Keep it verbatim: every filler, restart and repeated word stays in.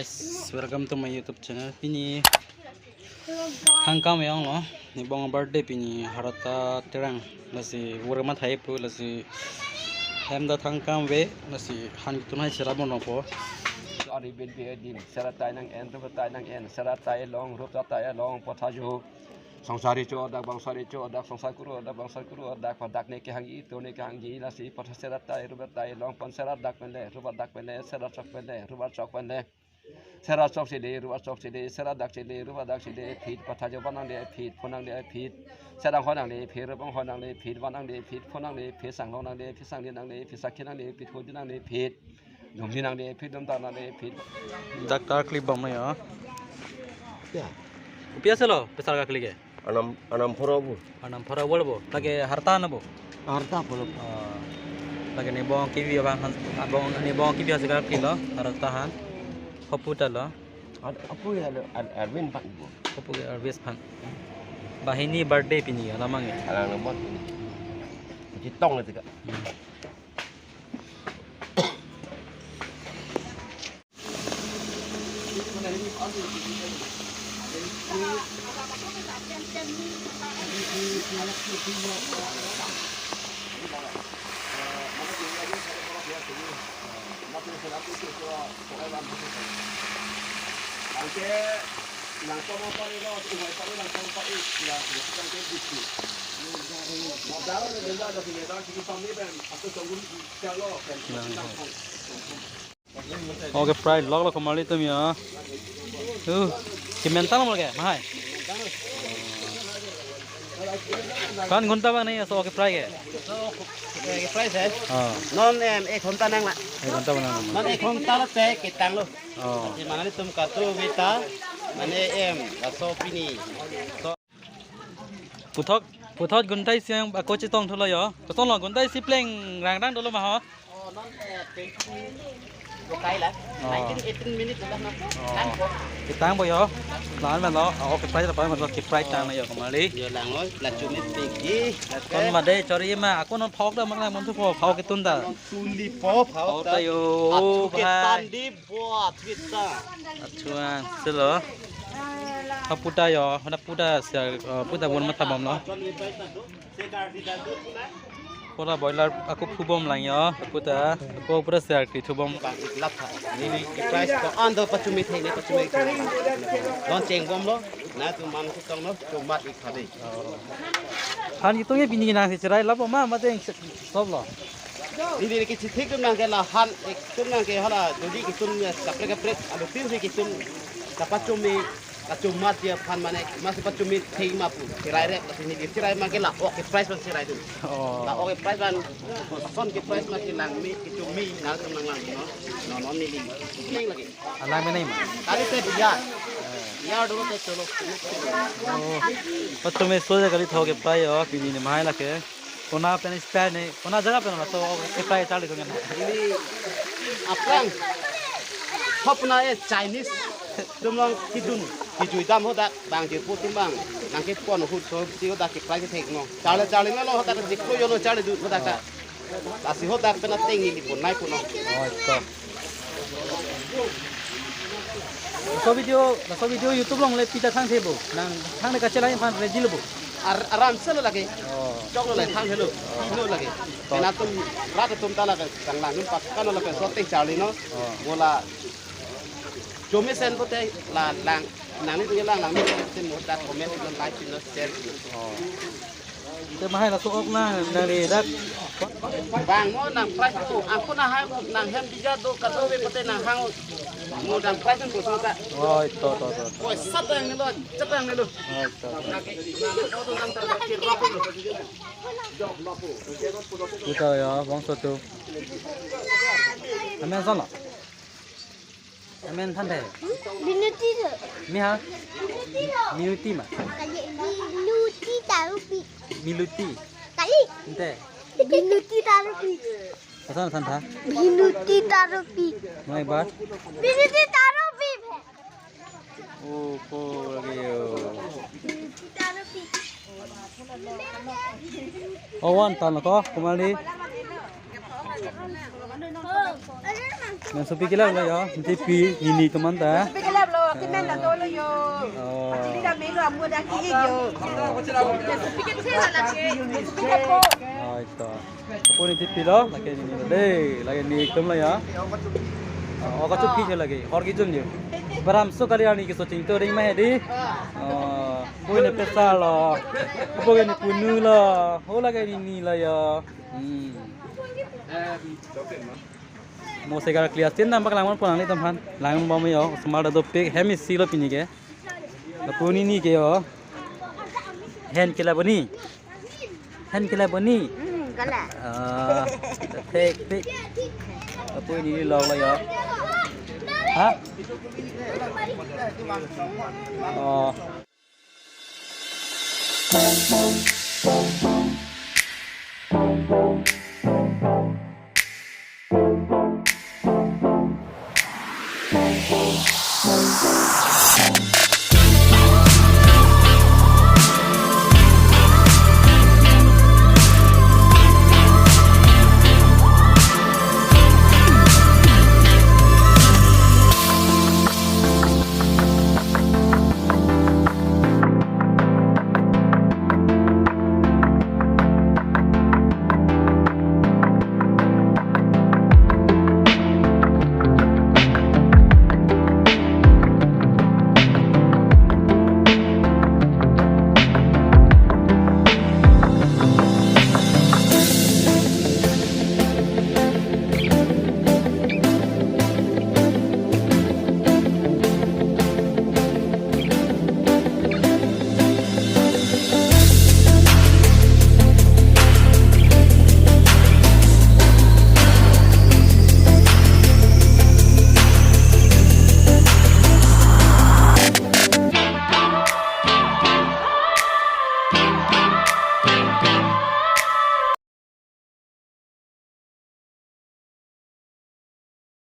Welcome to my YouTube channel. Pini thangkam yong lo, ne bong birthday pini, harta terang, lasi worma thai pu, lasi hem ta thangkam ave, lasi han tun hai sera bon po. Ari bin bi din, sera tai nang en, rup tai nang en, sera tai long, rup tai long, potha jo. Songsari cho dak, bangsari cho dak, songsar kuru dak, bangsar kuru dak, padak ne kehangji, to ne kehangji, lasi potha sera tai, rup tai long, pon sera dak pen le, rup dak pen le, sera chok pen le, rup chok pen le. Sera chok si le, rup chok si le, sera dak si le, rup dak si le, phit, potha jo van nang le, phit, phon nang le, phit, sera hon nang le, phit, rup hon nang le, phit, van nang le, phit, phon nang le, phit, sang long nang le, phit, sang di nang le, phit, sakhi nang le, phit, kodi nang le, phit, dum di nang le, phit, dum ta nang le, phit. Doctor kli bom na ya. Ya. Kopi ase lo, pesal ka kli ke? Anam, anam phoro bu. Anam phoro bu. Lake harta na bu. Harta phoro. Oh. Lake ne bong kivi abang han, abang ne bong kivi ase ka kli lo, harta han. Hopu ta lo. Ad-, apu ya lo, Ad-, Arvin Phan bu. Hopu ke Arvin Phan. Banghini birthday pini, alamang ya. Alang na bot. Citong itu ka. Hmm. Okay, fry lok lok kemali tum ya. Uh, kemental mal ke, mahai. Kan ghonta bang nai, so okay, fry ke? So, okay, fry se. Ah. Non em ek ghonta nang la. Ek ghonta bang nang. Non ek ghonta lo te ketang lo. Oh. Di mana ni tum katu beta, mane em, laso pini. So. Puthot, puthot ghonta isi ako chetong thulo yo. Kosonlo ghonta isi pleng rang rang dolo ma ho. Oh, non, eh, twenty, bukai la. Oh. Nineteen, eighteen minutes sudah na. Oh. Lang po. Ketang po yo. Lahan man lo. Ah, okay, fry la, fry man lo. Ke-fry tang na yo kemali. Yo lang lo. La chumi pigi. Kon made chori ma. Ako non phok da mang lang mon thu po. Phok ketun da. Non tun di po, phok ta yo. Athu ke bhai. Tan di po, athu ta. Athuan, selo. Hapu ta yo, hana puta sia, eh, puta bon matha bom lo. Pura boiler ako phu bom lang yo, puta, ako pura sia kri thu bom. Bang ik lap tha. Neli ke-fry ko ando pachumi thek ne pachumi. Don cheng bom lo, na tu man ku tong lo, tu mat ik tha de. Han itung ye pini nang si cherai lap ma, ma teng stop lo. Neli ke chithik tum nang ke la han, ek tum nang ke hala, dodi ke tum, eh, kaprek kaprek, alo tin si ke tum, kapachumi, kachumi dia phan mane, masi pachumi thei ma pu, cherai rep, lasi neli cherai ma ke la, okay, price ban cherai dun. Oh. La, okay, price ban, son ke price ma ke lang mi, ke chumi, nang tum nang lang, no? No, no, neli. Ning lagi. Alang me nai ma? Kali te biar. Biar dulu te cholo. Oh. Pas tu me soja kali tho ke fry yo, pini ne mahai lake. Kona pen style ne, kona jaga pen na so ke fry charli thongan. Neli aphrang. Hop na e Chinese. Tum long kijun, kijui dam ho dak, bang je pu tum bang. Nang ke pon hut so si ho dak ke fry ke thek no. Charli charli na lo ho dak je ko yo no charli du ho dak ka. Lasi ho dak pen ateng neli bonai puno. Oh, to. Laso video, laso video YouTube along le pita thang thebo. Nang thang le kachelai aphan ready lo bo. Ar-, aram se lo lake. Oh. Chok lo le thang thelo. Lo lake. To. Pen atum rat atum ta lake. Tang lang num pat kan lo lake so teng charli no. Oh. Mo la. Chumi sen pote la lang. Nangli tu lang lang. Mo dak comment lo, like lo, share lo. Oh. Te mahai laso ok na, nangli dak. Bang mo nang price tu, ako na hai nang hem bija do ka do be pate nang hang mo nang price tu so ka. Oh, to, to, to, to. Oi, sat yang ni lo, sat yang ni lo. Oh, to, to. Kita ya, bangso tu. Amen sana. Amen than the. Minuti tu. Mi ha? Minuti tu. Minuti ma? Kali minuti tarupi. Miluti. Kali. Ente. Minuti tarupi. Asan asan tha. Minuti tarupi. Mai bat. Minuti tarupi. Oh, ko lagi yo. Minuti tarupi. Oh, wan tan ko, kemali. Oh, ada. Men sopi kelap lo yo, J P, nini atum anta. Sopi kelap lo, kimen ta dolo yo. Oh. Chili ta melo, amu ta ki-ik yo. Sopi ke thela lagi, sopi ke po. Oh, ito. Lapu ne J P lo, lake nini lo dei, lake nini atum lo yo. Oh, kachopi jo lake, hor kejun jo. Bram so kali arni keso chingto ring ma hedi. Oh, lapu ne Pesa lo. Lapu ne Punu lo. Ho lake nini lo yo. Hmm. Mo segar clear sin dam pak langmon pulang ni teman. Lang bom yo, smart dopik, hem isi lo pini ke. Lapu nini ke yo. Hen kelap boni. Hen kelap boni. Hmm, kelap. Ah, thek thek. Lapu nini lo lo yo. Ha? Oh.